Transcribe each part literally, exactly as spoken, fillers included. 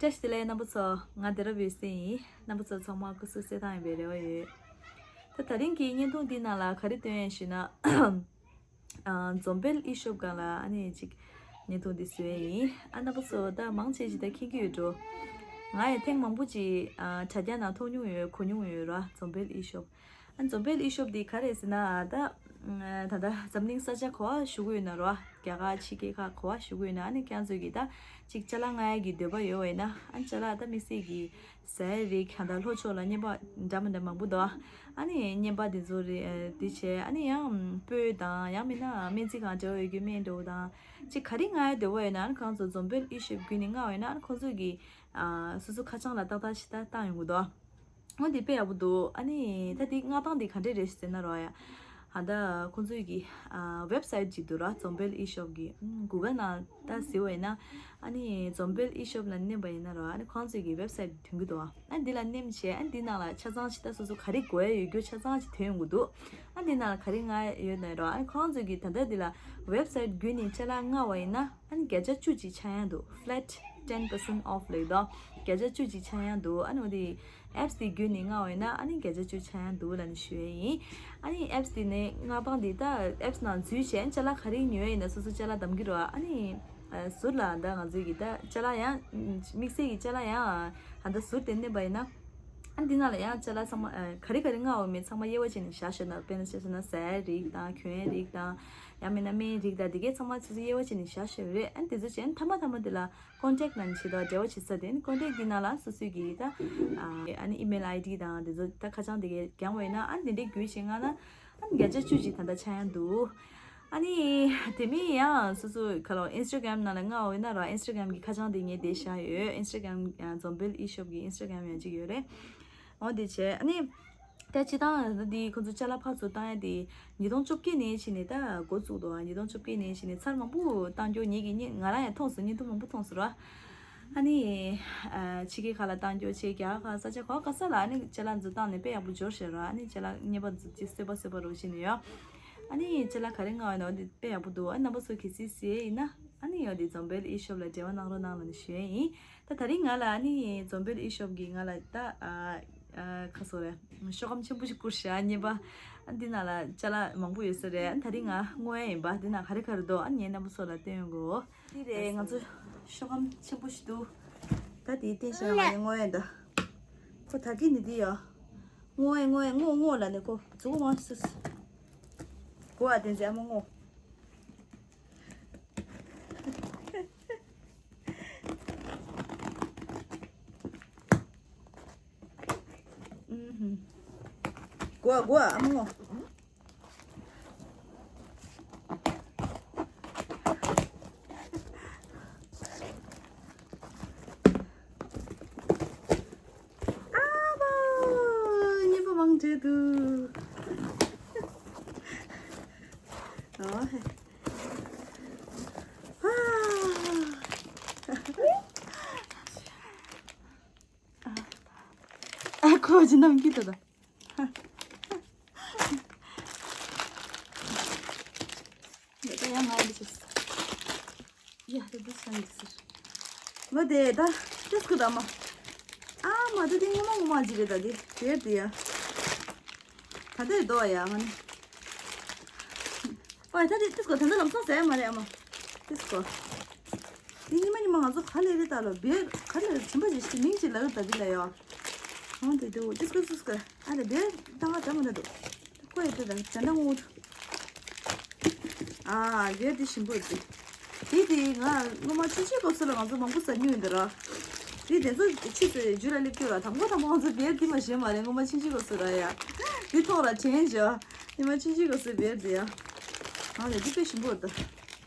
བཀྲ་ཤིས་བདེ་ལེགས་རྣམ་པ་ཚོ། ང་བདེ་རབ་འོད་ཟེར་ཡིན། རྣམ་པ་ཚོ་ཚང་མ་སྐུ་གཟུགས་གསལ་ཐང་ཡིན་པའི་རེ་བ་ཡོད། ད་དེ་རིང་གི་བརྙན་ཐུང་འདི་ནང་ལ་ག་རེ་སྟོན་ཡས་ཞུས་ན། ཨ། འཛོམས་དཔལ་ཨི་ཤོབ་སྒང་ལ་ཨ་ནི་ཅིག་བརྙན་ཐུང་འདི་བཟོ་ཡས་ཡིན། ཨ། རྣམ་པ་ཚོ་ད་མང་ཆེ་ཞིག་ད་མཁྱེན་གྱི་ཡོད་འགྲོ། ང་ཡང་ཐེངས་མང་པོ་ཅིག་ཨ། དྲ་རྒྱ་ནང་མཐོང་མྱོང་ཡོད། གོ་མྱོང་ཡོད་ར། འཛོམས་དཔལ་ཨི་ཤོབ། ཨ། འཛོམས་དཔལ་ཨི་ཤོབ་འདི་ག་རེ་ཟེར་ན། ད་ད་ལྟ་འཛམ་གླིང་ས་ཆ་ག་པར་བཞུགས་ཀྱི་ཡོད་ན་ར། རྒྱ་གར་ཕྱི་རྒྱལ་ཁག་ག་པར་བཞུགས་ཀྱི་ཡོད་ན། ཨ་ནི་ཁྱེད་རང་ཚོས་ཀྱིས་ད་ཅིག་ཅ་ལག་མངག་ཡས་ཀྱི་འདོད་པ་ཡོད་པ་ཡིན་ན། ཨ། ཅ་ལག་ད་དམིགས་བསལ་གྱི་ཟས་རིགས། ད་ལྟ་ལྷོ་ཕྱོགས་ལ་རྔན་པ་འདྲ་མི་འདྲ་མང་པོ་འདུག་ཨ་ནི་རྔན་པ་འདི་ཚོ་རེད། ཨ། འདི་བྱས། ཨ་ནི་ཡང་སྤོས་དང་། ཡང་མིན་ན་སྨན་རྩིས་ཁང་འབྲེལ་བ་ཡོད་རྒྱུ་སྨན་འདྲ་བོ་དང་། ཅིག་ག་རེ་མངག་ཡས་འདོད་པ་ཡོད་ན། ཨ་ནི་ཁོང་ཚོ་འཛོམས་དཔལ་ཨི་ཤོབ་བརྒྱུད་ནས་མངགས་པ་ཡིན་ན། ཨ་ནི་ཁོང་ཚོས་ཀྱིས་ཨ། སོ་སོ་ཁ་བྱང་ལ་ཏག་ཏག་ཞིག་ད་བཏང་ཡོང་གི་འདུག་འོ་འདི་དཔེ་ཡག་པོ་འདུག་ཨ་ནི་ད་འདི་མངགས་སྟངས་འདི་ག་འདྲས་རེད་ཟེར་ན་ར། ཡ། ཨ། ད་ཁོང་ཚོའི་གི་ཨ། ཝེབ་སའིཊ་ཅིག་འདུག་ར། འཛོམས་དཔལ་ཨི་ཤོབ་གི། ཨ། གུ་གལ་ནང་ད་ཟེར་བ་ཡིན་ན། ཨ་ནི་འཛོམས་དཔལ་ཨི་ཤོབ་ལ་མནན་པ་ཡིན་ན་ར། ཨ་ནི་ཁོང་ཚོའི་གི་ཝེབ་སའིཊ་ཐོན་གི་འདུག་ཨ། འདི་ལ་མནན་བྱས། ཨ། འདི་ནང་ལ་ཆ་ཚང་ཞིག་ད་སོ་སོ་ག་རེ་དགོས་ཡ་ཡོད་རྒྱུ་ཆ་ཚང་ཞིག་ཐོན་ཡོང་གི་འདུག་ཨ། འདི་ནང་ལ་ག་རེ་མངགས་ཡོད་ན་ར། ཨ་ནི་ཁོང་ཚོའི་གི་ད་ལྟ་འདི་ལ་ཝེབ་སའིཊ་བརྒྱུད་ནས་ཅ་ལག་མངགས་པ་ཡིན་ན། ཨ་ནི་བརྒྱ་ཆ་བཅུ་ཅིག་ཆག་ཡ་འདུག flat ten percent off ལབ་ཀྱི་འདུག་བརྒྱ་ཆ་བཅུ་ཅིག་ཆག་ཡ་འདུག་ཨ་ནི་འོ་དེ་ཨེབ་སི་དེ་བརྒྱུད་ནས་མངགས་པ་ཡིན་ན། ཨ་ནི་བརྒྱ་ཆ་བཅུ་ཆག་ཡ་འདུག་ལབ་ནས་ཞུ་ཡ་ཡིན། ཨ་ནི་ཨེབ་སི་དེ་ནས་མངགས་སྟངས་དེ་ད་ཨེབ་སི་ནང་འཛུལ་བྱས། ཅ་ལག་ག་རེ་ཉོ་ཡ་ཡིན་ན་སོ་སོ་ཅ་ལག་འདེམས་ཀྱི་རེད་པ། ཨ་ནི་ཨ། ཟུར་ལ་ད་ང་ཚོའི་གི་ད་ཅ་ལག་ཡང་དམིགས་བསལ་གྱི་ཅ་ལག་ཡང་ཨ། ད་ཟུར་དེ་མནན་པ་ཡིན་ན། ཨ། འདི་ནང་ལ་ཡང་ཅ་ལག་ཚང་མ། ཨ། ག་རེ་ག་རེ་མངགས་པ་མིན་ཚང་མ་དབྱེ་བ་ཕྱེ་ནས་བཞག་ཤོད་ན། དཔེར་ན་ཆ་བཞག་ན་ཟས་རིགས་དང་། གྱོན་ཡས་རིགས་དང་། ཡང་མིན་ན་སྨན་རིགས་དང་། འདི་གའི་ཚང་མ་སོ་སོ་དབྱེ་བ་ཕྱེ་ནས་བཞག་ཤོད་རེད། ཨ་ནི་དེ་ཚོ་བྱས་ནས་མཐའ་མ་མཐའ་མ་དེ་ལ་ཀོན་ཊེག་ལབ་ནས་བྱེད་དོ། འབྲེལ་བ་བྱེད་ས་དེ། ཨ་ནི་ཀོན་ཊེག་འདི་ནང་ལ་སོ་སོའི་གི་ད། ཨ། ཨ་ནི་ཨི་མེལ་ཨའི་ཌི་དང་དེ་ཚོ་ད་ཁ་བྱང་དེ་གའི་བརྒྱངས་པ་ཡིན་ན། ཨ་ནི་དེ་འདྲའི་བརྒྱུད་བྱས་མངགས་ན། ཨ་ནི་བརྒྱ་ཆ་བཅུ་ཅིག་ད་ལྟ་ཆག་ཡ་འདུག་ཨ་ནི་དེ་མིན་ཡང་སོ་སོ་ག་ལ་ཨིན་སི་ཊ་གྷ་རམ་ནང་ལ་མངགས་པ་ཡིན་ན་ར། ཨིན་སི་ཊ་གྷ་རམ་གི་ཁ་བྱང་དེ་ངས་དེ་བཞག་ཡོད། ཨིན་སི་ཊ་གྷ་རམ་ཡང་འཛོམས་དཔལ་ཨི་ཤོབ་གི་ཨིན་སི་ཊ་གྷ་རམ་ཡང་གཅིག་ཡོད་རེད། འོ་དེ་བྱས། ཨ་ནི་ད་སྤྱིར་བཏང་འདི་ཁོ་ཚོ་ཅ་ལག་ཕར་ཚུར་བཏང་ཡ་དེ་ཉིས་སྟོང་བཅོ་བརྒྱད་ནས་བྱས་ནས་ད་འགོ་བཙུགས་འདུག་ཨ། ཉིས་སྟོང་བཅོ་བརྒྱད་ནས་བྱས་ནས་ཚར་མང་པོ་བཏང་རྒྱུ། ངེད་ཀྱི་ནི། ང་རང་ཡང་མཐོང་སོང་། བརྙན་ཐུང་མང་པོ་མཐོང་སོང་ར། ཨ་ནི་ཨ། ཕྱི་རྒྱལ་ཁག་ལ་བཏང་རྒྱུ་བྱས། རྒྱ་གར་ཁག་ས་ཆ་ག་ག་ས་ལ་ཨ་ནི་ཅ་ལག་འཛུལ་བཏང་ནས་དཔེ་ཡག་པོ་འབྱོར་ཤག་ར། ཨ་ནི་ཅ་ལག་རྔན་པ་འཛུལ་ཅིག་གསོད་པ་གསོད་པ་རོ་བྱས་ནས་ཡོད། ཨ་ནི་ཅ་ལག་ག་རེ་མངགས་ཡོད་ན་འོ་དེ་དཔེ་ཡག་པོ་འདུག་ཨ། རྣམ་པ་ཚོ་གལ་སྲིད་ཟེར་ཡིན་ན། ཨ་ནི་འོ་དེ་འཛོམས་དཔལ་ཨི་ཤོབ་ལ་འབྲེལ་བ་གནང་རོགས་གནང་ལབ་ནས་ཞུ་ཡ་ཡིན། ད་དེ་རིང་ང་ལ་ཨ་ནི་འཛོམས་དཔལ་ཨི་ཤོབ་གིས་ང་ལ་ད། ཨ། ཨ། ཁ་སོ་རེད། ཤོག་སྒམ་ཆེན་པོ་ཞིག་བསྐུར་ཤག་རྔན་པ། ཨ། འདི་ནང་ལ་ཅ་ལག་མང་པོ་ཡོད་ས་རེད། ཨ། དེ་རིང་ང་སྔོག་ཡ་ཡིན་པ། འདི་ནང་ག་རེ་ག་རེ་འདུག་ཨ། ངས་རྣམ་པ་ཚོ་ལ་སྟོན་དགོས། འདི་རེད། ང་ཚོ་ཤོག་སྒམ་ཆེན་པོ་ཞིག་འདུག་ད་དེ་སྟེང་བཞག་ང་ནས་སྔོག་ཡ་ཡིན་ད། ཁོ་ད་གིན་ནི་འདི་ཡ། སྔོག་ཡ་སྔོག་ཡ། སྔོག་སྔོག་ལབ་ནས་ཁོ་མཛུབ་གུ་མ་སུ། གོ་བ་དེ་ཚེ་ཨ་མ་སྔོག་ཨུམ་ཧུམ། གོ་བ་གོ་བ་ཨ་མ་སྔོག་ཨ་མ། རྔན་པ་མང་དྲགས་འདུག་ཨོ་ཧེ། ཨ། ཁོ་ཅི་ནམ་གི་ད་ད། ད་ཡང་ང་འདི་ཆུ། ཡ་ད་འདི་ཆང་འདི་ཟེར། མ་དེ་ད་ཏིས་ཀོ་ད་མ། ཨ་མ་ད་འདི་ངོ་མ་ངོ་མ་ཅི་རེད་ད་འདི། དེར་དེ་ཡ། ད་དེར་དོ་ཡ་ང་ནི། ཨོ་ད་དེ་ཏིས་ཀོ་ད་ད་ལམ་སང་ཟ་ཡ་མ་རེད་ཨ་མ། ཏིས་ཀོ། དེ་ཉི་མ་ཉི་མ་ང་ཚོ་ག་ལེ་རེད་ད་ལོ་བེར་ག་ལེ་རེད་ཆེན་པོ་ཅིག་ཞིག་མིང་ཅིག་ལ་རེད་ད་འདི་ལ་ཡ། ཨོ་དེ་དེ་འོ་ཏིས་ཀོ་ཏིས་ཀོ། ཨ་ལེ་བེར་ད་ང་ད་མ་ད་དོ། ཁོ་ཡི་དེ་དང་ད་ད་ངོ་། ཨ། བེར་འདི་ཞིམ་པོ་རེད། དེ་དེ་ང་སྔོན་མ་ཆུང་ཆུང་སྐབས་སུ་ལ་ང་ཚོ་མང་པོ་ཟ་མྱོང་ཡོད་འདི་ར། དེ་དེ་ཚོ་ཕྱིས་སུ་རྒྱུད་ལ་སླེབས་རྒྱུ་ར། དང་པོ་དང་པོ་ང་ཚོ་བེར་འདི་མ་ཞིམ་མ་རེད། སྔོན་མ་ཆུང་ཆུང་སྐབས་སུ་ར་ཡ། འདི་ཐོག་ལ་དྲན་བྱ། སྔོན་མ་ཆུང་ཆུང་སྐབས་སུ་བེར་འདི་ཡ། ང་ལ་འདི་དཔེ་ཞིམ་པོ་རེད་ད།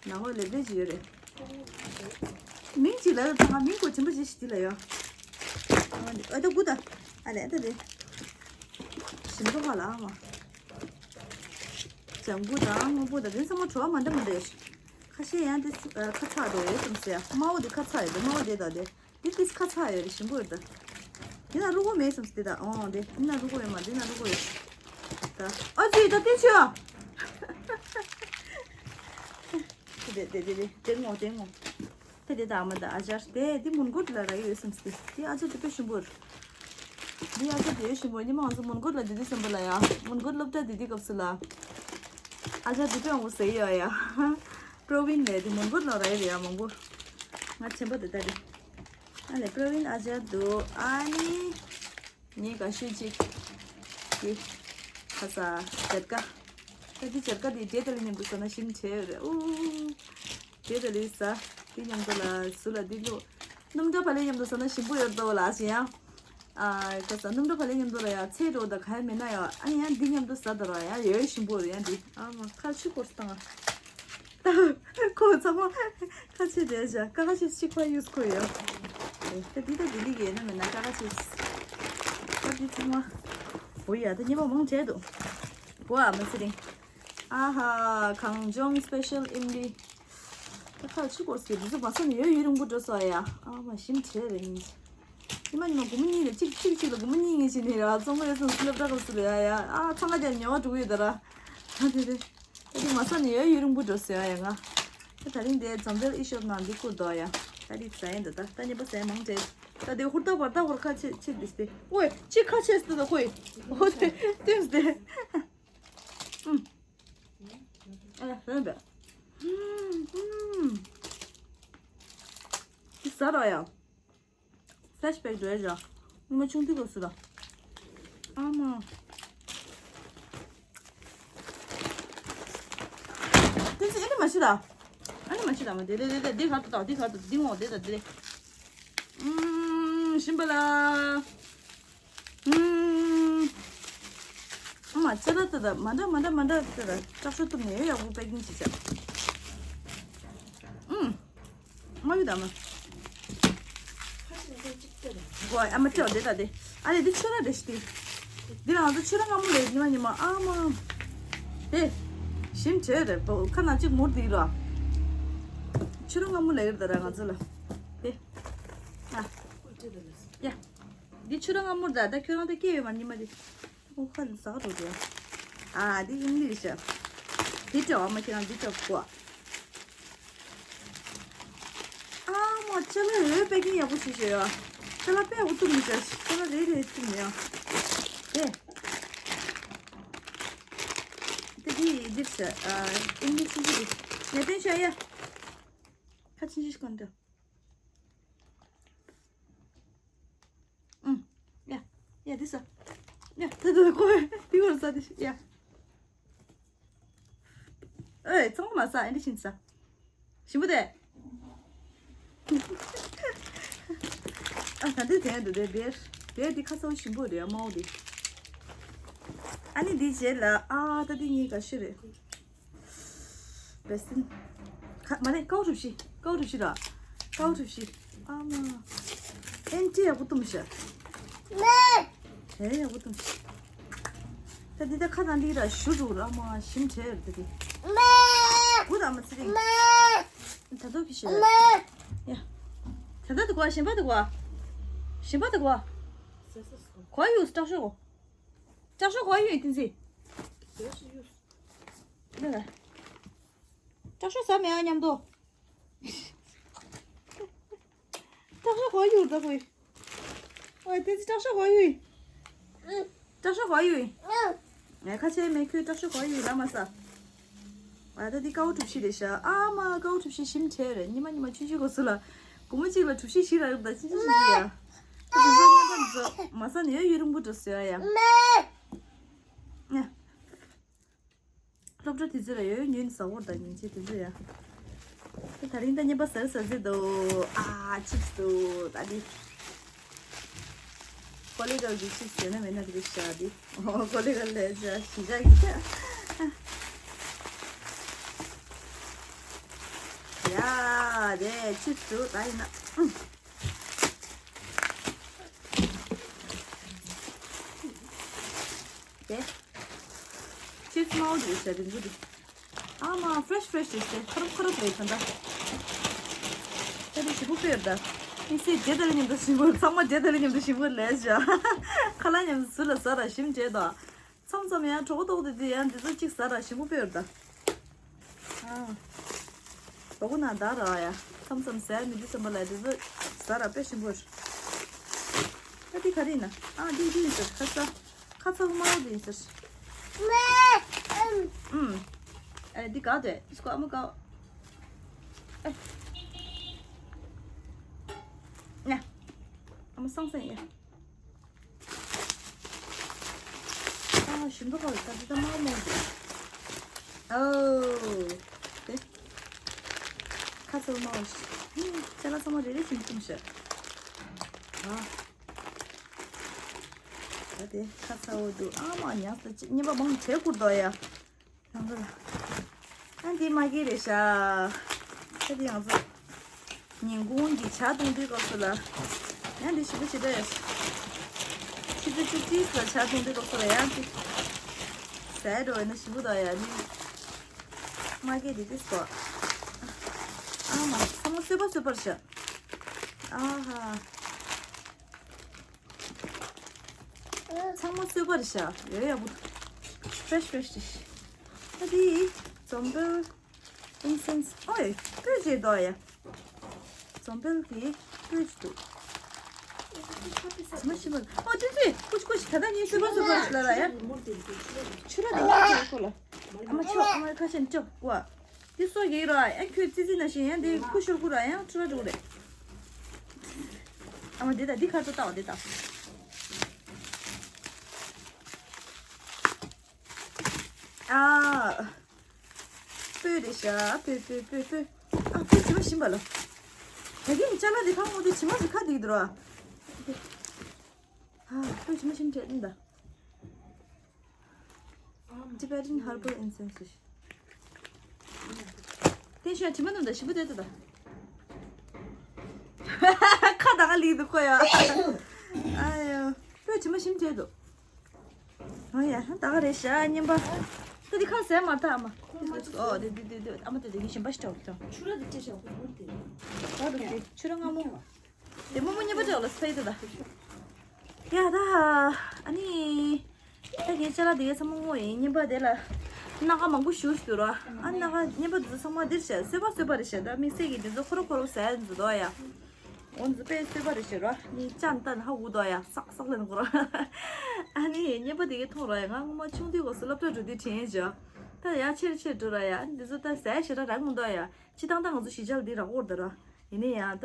ནང་ལོགས་ལེབ་ལེབ་ཅིག་ཡོད་རེད། མིང་ཅིག་ལ་ད་ང་མིང་གོ་དྲན་པ་ཅིག་ཞིག་འདི་ལ་ཡ། ཨ་ད་དགུ་ད། ཨ་ལེ་ད་དེ། ཞིམ་པོ་ཧ་ལ་ཨ་མ། ལྗང་གུ་དང་སྔོན་པོ་དང་དེ་ཚང་མ་བྲོ་བ་མ་འདྲ་མ་འདྲ་ཡོད། ཁ་ཤས་ཡང་དེ་ཨ་ཁ་ཚ་འགྲོ་ཡོད་བསམ་སེ། དམར་པོ་དེ་ཁ་ཚ་ཡོད་དེ། དམར་པོ་དེ་དང་དེ་དེ་དེ་ཁ་ཚ་ཡོད་རེད། ཞིམ་པོ་ཡོད་ད། དེ་ན་རུ་གུ་མེད་བསམ་སེ་དེ་དང་། ཨོ་དེ་དེ་ན་རུ་གུ་ཡོད་མ། དེ་ན་རུ་གུ་ཡོད་ད། ཨ་ཙི་ད་དེ་ཆོ། དེ་དེ་དེ་དེ་དེ་ངོ་དེ་ངོ། ཁྱེད་དེ་དང་ཨ་མ་དང་ཨ་ཅར་དེ་འདི་མོན་གྷོ་ལ་རག་ཡོད་སམ་སྟེ། འདི་ཨ་ཅར་དེ་དཔེ་ཞིམ་པོ་རེད། འདི་ཨ་ཅར་དེ་དཔེ་ཞིམ་པོ། ཉི་མ་ང་ཚོ་མོན་གྷོ་ལ་འདི་དུས་ཙམ་པ་ལ་ཡ། མོན་གྷོ་སློབ་གྲྭ་འདི་དུས་སྐབས་སུ་ལ། ཨ་ཅར་དེ་དཔེ་མང་པོ་ཟ་ཡི་ཡོད་ཡ། པྲོ་ཝིན་ལས་དེ་མོན་གྷོ་ལ་རག་ཡོད་ཡ་མང་པོ། ང་ཆེན་པོ་དེ་ལྟ་རེད། ཨ་ལས་པྲོ་ཝིན་ཨ་ཅར་འདུག་ཨ་ནི། ངས་དགའ་ཤོས་གཅིག་འདི། ཁ་ས་སྦྱར་ཀ་ད་འདི་སྦྱར་ཀ་འདི་འབྲས་དང་ལི་མཉམ་དུ་ཟ་ན་ཞིམ་དྲགས་རེད། ཨུ། འབྲས་དང་ལི་ཟ། འདི་མཉམ་དུ་ལ་ཟུར་ལ་འདི་བླུགས། སྣུམ་འདྲ་བག་ལེབ་མཉམ་དུ་ཟ་ན་ཞིམ་པོ་ཡོད་འདུག་ལ་ཞེ་ཡང་། ཨ། ཁ་ས་སྣུམ་འདྲ་བག་ལེབ་མཉམ་དུ་ལ་ཡང་ཚལ་འགྲོ་དང་ག་ཡང་མེད་ན་ཡང་ཨ་ཡང་འདི་མཉམ་དུ་ཟ་དང་ར་ཡང་ཡོད་ཞིམ་པོ་རེད་ཡང་འདི། ཨ་མ་ཁ་ཆུ་སྐོར་བཏང་ཨ། ཁོ་ཚང་མ་ཁ་ཆེ་རེད་བཞག་ཀ་ཁ་ཆེ་གཅིག་པ་ཡུས་ཁོ་ཡོད། ད་འདི་ད་འདི་ལི་གེ་ན་མེད་ན་ཀ་ཁ་ཆེ། ད་འདི་ཚང་མ། འོ་ཡ་ད་ཉེས་པ་མང་བྱས་འདུག་འོ་ཨ་མ་ཚེ་རིང་། ཨ་ཧ། གངས་ལྗོངས་སི་པེ་ཤལ་ཨིམ་ལི། ད་ཁ་ཆུ་སྐོར་སི་འདི་ཚོ་མ་ས་ནས་ཡོད་ཡུན་རིང་པོ་འགྲོ་སོང་ཡ། ཨ་མ་ཞིམ་བྱས་རེད་ཡིན། ཉི་མ་ཉི་མ་སྒོར་མོ་གཉིས་ལ་གཅིག་གཅིག་གཅིག་ལ་སྒོར་མོ་གཉིས་གཉིས་བྱས་ནས་ར་ཚོང་པ་ཡོད་སོང་སློབ་གྲྭ་སྐབས་སུ་ལ་ཡ་ཡ། ཨ་ཚང་མ་ཀྱང་ཉེ་བ་འགྲོ་གི་ཡོད་ད་ར། ད་དེ་རེད། ད་དེ་མ་ས་ནས་ཡོད་ཡུན་རིང་པོ་འགྲོ་ཟེར་ཡ་ཡ་ང་། ད་ད་རིང་དེ་འཛམ་བུ་གླིང་ཨི་ཤོབ་ནང་འདི་བསྐུར་འདུག་ཡ། ད་དེ་ཟ་ཡིན་ད་ད་ད་ཉེས་པ་ཟ་ཡ་མང་བྲལ། ད་དེ་ཧུར་ཐག་བར་ཐག་བར་ཁ་ཆེ་ཆེ་འདི་སྟེ། ཨོའི་ཅི་ཁ་ཆེ་སྟེ་ད་ཁོའི། ཨོ་དེ་དེ་སྟེ། ཨུམ། ཨ་ཧོན་པ། ཨུམ། ཟ་ར་ཡ། ཕེ་ལེ་ཤི་བེག་འགྲོ་ཡ་བཞག་ཉི་མ་ཆུང་དུས་སྐབས་སུ་ལ། ཨ་མ། དེ་ཚོ་ཨ་ནི་མ་ཤི་ད། ཨ་ནི་མ་ཤི་ད་མ་དེ་དེ་དེ་དེ་གར་དུ་དང་དེ་གར་དུ་དེ་ངོ་དེ་དང་དེ། ཨུམ། ཞིམ་པ་ལ། ཨུམ། ཨ་མ་ཅ་ལག་དེ་དང་མ་འདྲ་མ་འདྲ་མ་འདྲ་དེ་དང་སྐྲག་ཤོར་གཏུབ་ནས་ཡག་པོ་པེ་ཀིང་བྱེད་བྱ། ཨུམ། མ་ཡུ་དམ། གོ་ཨ་མ་ཅོ་དེ་ད་དེ། ཨ་ལེ་དེ་ཆུ་ར་རེ་ཤི་དེ། འདི་ལ་ང་ཚོ་ཆུ་ར་སྔ་མོ་ལས་ཉི་མ་ཉི་མ་ཨ་མ། དེ། ཞིམ་བྱས་རེད་པོ་ཁ་ན་གཅིག་མུར་དེ་ར། ཆུ་ར་སྔ་མོ་ལས་རེད་ད་ར་ང་ཚོ་ལ། དེ། ཨ། ཡ། འདི་ཆུ་ར་སྔ་མོར་ད་ད་ཁྱོད་རང་ད་སྐྱེས་ཡོད་མ་ཉི་མ་དེ། ཁོ་ཁ་ནས་ཟག་འགྲོ་དེ། ཨ་འདི་ཨིན་ལིཤ། འདི་ཅོ་ཨ་མ་ཁྱེད་རང་འདི་ཅོ་གོ། ཨ་མ་ཅ་ལག་རེ་རེ་པེ་ཀིང་ཡག་པོ་བྱས་བྱས་ཡ། ཅ་ལག་དཔེ་ཡག་པོ་བཏུབ་མི་བྱ། ཅ་ལག་རེ་རེ་བཏུབ་མི་ཡ། དེ། དེ་དེ་འདིར་བྱ། ཨ་ཨིན་ལིཤ་ཆུང་ཆུང་རེད། ངས་བསྟན་བྱ་ཡ། ཁ་ཆུང་ཆུང་ཞིག་གོན་འདྲ། ཨུམ། ཡ། ཡ་འདི་ཟ། ཡ་ད་ད་ཁོ་འདི་བར་ཟ་འདི་ཡ། ཨེ་ཚང་མ་ཟ་ཨེ་འདི་བཞིན་ཟ། ཞིམ་པོ་དེ། ཨ་ད་འདི་དེ་འདི་དེ་བེར། བེར་འདི་ཁ་ཚ་བོ་ཞིམ་པོ་རེད་དམར་བོ་འདི། ཨ་ནི་འདི་རྗེས་ལ་ཨ་ད་འདི་གཉིས་ཀ་ཤི་རེད། བེ་སིན། ཁ་མ་རེད་ཀའོ་གྲུ་བཞི། ཀའོ་གྲུ་བཞི་ར། ཀའོ་གྲུ་བཞི། ཨ་མ། ཨེན་ཏི་ཡག་པོ་བཏུམ་ཤག་དེ་ཡག་པོ་བཏུམ་ཤག་ད་འདི་ད་ཁ་དང་འདི་ར་ཞུ་འགྲོ་ར་མ་ཞིམ་བྲལ་རེད་ད་འདི། དགུ་དང་མ་ཚེ་རིང་། ད་དོ་གི་ཤི་རེད། ཡ། ད་ད་དུ་གོ་ཞིམ་པ་དུ་གོ་ཞིམ་པ་དུ་གོ་གོ་ཡུ་སི་དྲག་ཤོས་གོ་དྲག་ཤོས་གོ་ཡུ་ཡི་ཏིན་ཟི། ལ་ལ། སྐྲག་ཤོས་ཟ་མེད་ཨ་མཉམ་དུ། སྐྲག་ཤོས་གོ་ཡུ་ཟ་དགོས། ཨོ་དེ་ཚེ་སྐྲག་ཤོས་གོ་ཡུ། སྐྲག་ཤོས་གོ་ཡུ། ངས་ཁ་ཆེ་མེད་ཁྱོད་སྐྲག་ཤོས་གོ་ཡུ་ལ་མ་ཟ། ཨ་ད་འདི་ཀའོ་གྲུ་བཞི་རེད་ཤག་ཨ་མ་ཀའོ་གྲུ་བཞི་ཞིམ་བྲལ་རེད། ཉི་མ་ཉི་མ་ཆུ་ཆུ་གོ་སུ་ལ། སྒོར་མོ་གཅིག་ལ་གྲུ་བཞི་བཞི་རག་རེད་ད་ཆུ་ཆུ་ཞིག་ཡ། ད་དེ་ཚོ་ཉི་མ་ཚོ་མ་ཟ་ནས་ཡོད་ཡུན་རིང་པོ་འགྲོ་སོང་ཡ་ཡ། ཡ། སློབ་གྲྭ་དེ་ཚོ་ལ་ཡོད་ཡོད་ཉུན་ཟ་བོར་དང་ཉིན་བྱེད་དེ་ཚོ་ཡ། ད་ད་རིང་ད་བརྙན་པ་ཟ་ཟ་ཟེར་འདུག་ཨ་ཆིབས་འདུག་ད་འདི། ཀོ་ལི་གལ་གྱི་ཆིབས་ཟེར་ན་མེད་ན་དེ་གི་ཤ་འདི། ཨོ་ཀོ་ལི་གལ་ལས་ཤ་ཞི་ཞག་གི་ཤ། ཡ་དེ་ཆིབས་འདུག་ད་ཡིན་ན། དེ། ཆིབས་དམར་པོ་འདུག་ཟེར་རིང་པོ་འདུག་ཨ་མ་ཕེ་རེ་ཤི་ཕེ་རེ་ཤི་རེད་ཟེར་ཁ་རུབ་ཁ་རུབ་རེད་ད་ལྟ། ད་རེ་ཞིམ་པོ་དཔེ་ཡོད་ད། ཨི་སི་རྗེ་ད་རེ་མཉམ་དུ་ཞིམ་པོ་ཚང་མ་རྗེ་ད་རེ་མཉམ་དུ་ཞིམ་པོ་ལས་བཞག་ཁ་ལག་མཉམ་དུ་ཟུར་ལ་ཟ་ར་ཞིམ་བྱས་ད། མཚམས་མཚམས་ཡང་གྲོགས་ཏོག་དེ་དེ་ཡང་འདི་ཚོ་གཅིག་ཟ་ར་ཞིམ་པོ་དཔེ་ཡོད་ད། ཨ། རོགས་ན་ད་ར་ཡ། མཚམས་མཚམས་ཟས་མི་འདུག་བསམ་པ་ལ་དེ་ཚོ་ཟ་ར་དཔེ་ཞིམ་པོ་རེད། ད་འདི་ག་རེ་ཡིན་ན། ཨ་འདི་འདི་ཡིན་ཟེར། ཁ་ཚ། ཁ་ཚ་དམར་པོ་འདི་ཡིན་ཟེར། ཨུམ། ཨེ་འདི་ག་དེ་སྐོ་ཨ་མ་ག་ཨེ། ཉ། ཨ་མ་སང་སང་ཡ། ཨ་ཞིམ་པོ་ཁ་ལ་ད་འདི་ད་དམར་པོ་འདི། ཨོ། དེ། ཁ་ཚ་དམར་པོ་ཞིག་ཅ་ལག་ཚང་མ་རེ་རེ་བཞིན་བཏུང་ཤག་ཨ། ད་དེ་ཁ་ཚ་བོ་འདུག་ཨ་མ་ཉག་ད་ཅི་གཉིས་པ་མང་བྱས་བསྐུར་འདུག་ཡ། རང་ཚོ་ལ། ཨ་འདི་མ་གི་རེད་ཤག་ད་དེ་ང་ཚོ་ཉིན་གུང་གི་ཇ་བཏུང་དུས་སྐབས་སུ་ལ། ཡང་འདི་ཞིམ་པོ་ཞེ་དྲག་ཡོད། ཆུ་ཚོད་བཅུ་གཅིག་ལ་ཇ་བཏུང་དུས་སྐབས་སུ་ལ་ཡང་འདི་ཟས་འགྲོ་བས་ན་ཞིམ་པོ་འདུག་ཡ་འདི། མ་གི་འདི་ཏིས་གོ་ཨ་མ་ཚང་མ་སོས་པ་སོས་པར་ཤག་ཨ་ཧ། ཚང་མ་སོས་པ་རེད་ཤག་ཡོད་ཡག་པོ་འདུག fresh fresh རེད། ད་དེ་འཛོམས་དཔལ་ཨིན་སེན་སི། ཨོའི་སྤོས་ཅིག་འདུག་ཡ། འཛོམས་དཔལ་གྱི་སྤོས་ཅིག་འདུག་ཞིམ་པ་ཞིམ་པ། ཨོ་ཙི་ཙི། ཀུ་ཅི་ཀུ་ཅི། ད་ལྟ་ངས་སོས་པ་སོས་པ་རེད་ལ་ལ་ཡ། ཆུ་ར་དེ་ཁོ་ལ། ཨ་མ་ཆོ། ཨ་མ་ཁ་ཤས་ཅོ་ཀུ་ཨ། འདི་སོ་གི་ར་ཡང་ཁྱོད་ཙི་ཙི་ན་བཞིན་ཡང་འདི་ཁུ་ཤོར་ཁུ་ར་ཡང་ཁྲུ་ར་འགྲོ་རེད། ཨ་མ་འདི་ད་འདི་ཁ་ཚོ་ལྟ་བ་འདི་ལྟ། ཨ། སྤོས་རེད་ཤག་སྤོས་སྤོས་སྤོས་སྤོས། ཨ་སྤོས་ཇི་མ་ཞིམ་པ་ལ། ད་གིན་ཅ་ལག་འདི་ཁ་འོང་དུས་ཇི་མ་ཞིག་ཁ་འདིག་འདུག་ར། ཨ་སྤོས་ཇི་མ་ཞིམ་བྱས་ནི་ད། Tibetan herbal incense། དེ་ཤོད་དྲི་མ་ནུ་ད་ཞིམ་པོ་དེ་ད་ད། ཁ་ད་ག་ལི་འདུག་ཁོ་ཡ། ཨ་ཡོ། ཁོས་དྲི་མ་ཞིམ་བྱས་འདུག་ཨ་ཡ་ད་ག་རེད་ཤག་སྙན་པ། ད་འདི་ཁ་ཟས་མ་ཐག་ཨ་མ། ཨོ་དེ་དེ་དེ་དེ་ཨ་མ་དེ་དེ་གི་ཞིམ་པ་ཞིག་ཆོག་ཆོག་ཆུ་ར་དེ་ཅི་ཞག་གོ་དེ། ད་དེ་ཆུ་ར་སྔ་མོ། དེ་མོ་མོ་གཉིས་པ་ཅག་ལ་སྤེལ་དུ་ད། ཡ་ད། ཨ་ནི། ད་ངས་ཅ་ལག་དེ་གའི་ཚང་མ་བསྔོ་ཡིན་སྙན་པ་དེ་ལ། སྣ་ཁ་མང་པོ་ཞུ་ཞུ་ར། ཨ་སྣ་ཁ་སྙན་པ་དེ་ཚོ་ཚང་མ་འདིར་བྱས་སོས་པ་སོས་པ་རེད་བྱས་ད་དམིགས་བསལ་གྱི་དེ་ཚོ་ཁོ་ར་ཁོ་ར་ཟས་འཛུ་དོ་ཡ། འོ་འཛུ་པས་སོས་པ་རེད་བྱས་ར་ནི་ཅན་ཏན་ཧ་འུ་དོ་ཡ་སག་སག་ལེན་གོ་ར། ཨ་ནི་སྙན་པ་དེ་གའི་མཐོང་ར་ཡ་ང་སྔོན་མ་ཆུང་དུས་གོ་སོ་སློབ་གྲྭ་འགྲོ་དུས་དྲན་བྱས། ད་ཡ་ཆེར་ཆེར་འགྲོ་ར་ཡ་འདི་ཚོ་ད་ཟས་ཞེ་དྲག་རག་མི་འདུག་ཡ། སྤྱི་བཏང་ད་ང་ཚོ་གཞིས་ཆགས་འདི་རག་གོ་ར་ད་ར། ཡིན་ནའི་ཡང་ད།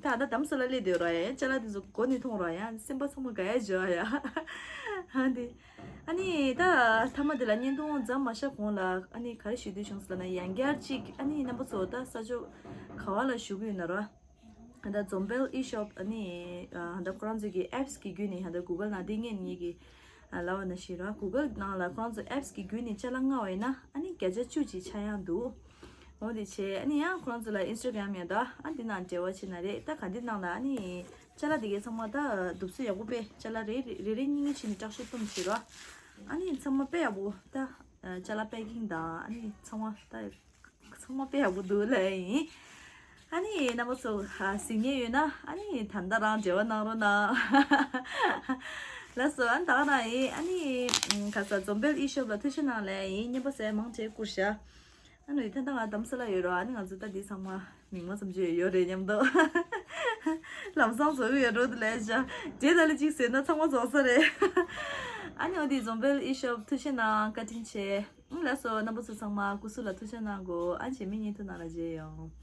ད་ད་དམ་ས་ལ་སླེབས་བསྡད་ར་ཡ་ཅ་ལག་འདི་ཚོ་གོ་ནས་མཐོང་ར་ཡ་སེམས་པ་ཚང་མ་དགའ་ཡ་བྱེད་ཡ། ཧ་འདི། ཨ་ནི་ད་ཐ་མ་འདི་ལ་བརྙན་ཐུང་མཚམས་མ་བཞག་གོང་ལ་ཨ་ནི་ག་རེ་ཞུ་འདོད་བྱུང་ཟེར་ལབ་ན་ཡང་བསྐྱར་ཅིག་ཨ་ནི་རྣམ་པ་ཚོ་ད་ས་ཕྱོགས་ག་བ་ལ་བཞུགས་ཡོད་ན་ར། ཧ་ད་འཛོམས་དཔལ་ཨི་ཤོབ་ཨ་ནི་ཧ་ད་ཁོ་རང་ཚོའི་གི་ཨེབ་སི་གི་བརྒྱུད་ནས་ཧ་ད་གུ་གལ་ནང་འདི་ངས་ངེད་ཀྱི་ལབ་པ་ནང་བཞིན་ར་གུ་གལ་ནང་ལ་ཁོ་རང་ཚོ་ཨེབ་སི་གི་བརྒྱུད་ནས་ཅ་ལག་མངགས་པ་ཡིན་ན་ཨ་ནི་བརྒྱ་ཆ་བཅུ་ཅིག་ཆག་ཡག་འདུག་འོ་དེ་བྱས་ཨ་ནི་ཡང་ཁོ་རང་ཚོ་ལ་ཨིན་སི་ཊ་གྷ་རམ་ཡང་ད་ཨ་འདི་ནང་འབྲེལ་བ་བྱེད་ན་རེད། ད་ག་འདི་ནང་ལ་ཨ་ནི་ཅ་ལག་འདི་གའི་ཚང་མ་ད་གདུབ་ཚོད་ཡག་པོ་དཔེ་ཅ་ལག་རེ་རེ་རེ་རེ་གཉིས་གཉིས་བྱས་ནས་སྲེག་ཤོག་བཏུམ་བྱེད་རོགས། ཨ་ནི་ཚང་མ་དཔེ་ཡག་པོ་ད་ཅ་ལག་པེ་ཀིང་དང་ཨ་ནི་ཚང་མ་ད། ཚང་མ་དཔེ་ཡག་པོ་འདུག་ལབ་ཡིན། ཨ་ནི་རྣམ་པ་ཚོ་ཧ་གཟིགས་མཁན་ཡོད་ན་ཨ་ནི་ད་ལྟ་རང་འབྲེལ་བ་གནང་རོགས་གནང་། ལགས་སོ་ཨ་ནི་ད་ག་རང་ཡིན་ཨ་ནི་ཁ་ས་འཛོམས་དཔལ་ཨི་ཤོབ་ལ་ཐུགས་རྗེ་གནང་ལབ་ཡིན། རྙན་པ་ཟས་མང་ཆེ་བསྐུར་ཤག་ཨ་ནི་ད་ལྟ་ང་དྷ་རམ་ས་ལ་ཡོད་རོགས། ཨ་ནི་ང་ཚོ་ད་འདི་ཚང་མ་མིག་མ་ཙམ་ཅིག་ཡོད་རེད་སྙམ་འདུག་ལམ་སང་བཟོ་གི་ཡོད་རོགས་དུ་ལས་ཤག་འདྲེ་ད་ལ་ཅིག་ཟེར་ན་ཚང་མ་རྫོགས་ས་རེད། ཨ་ནི་འོ་དེ་འཛོམས་དཔལ་ཨི་ཤོབ་ཐུགས་རྗེ་གནང་བཀའ་དྲིན་ཆེ། ལགས་སོ་རྣམ་པ་ཚོ་ཚང་མ་སྐུ་གཟུགས་ལ་ཐུགས་རྗེ་གནང་གོ་ཨ་རྗེས་མའི་བརྙན་ཐུང་ནང་ལ་མཇལ་ཡོང་།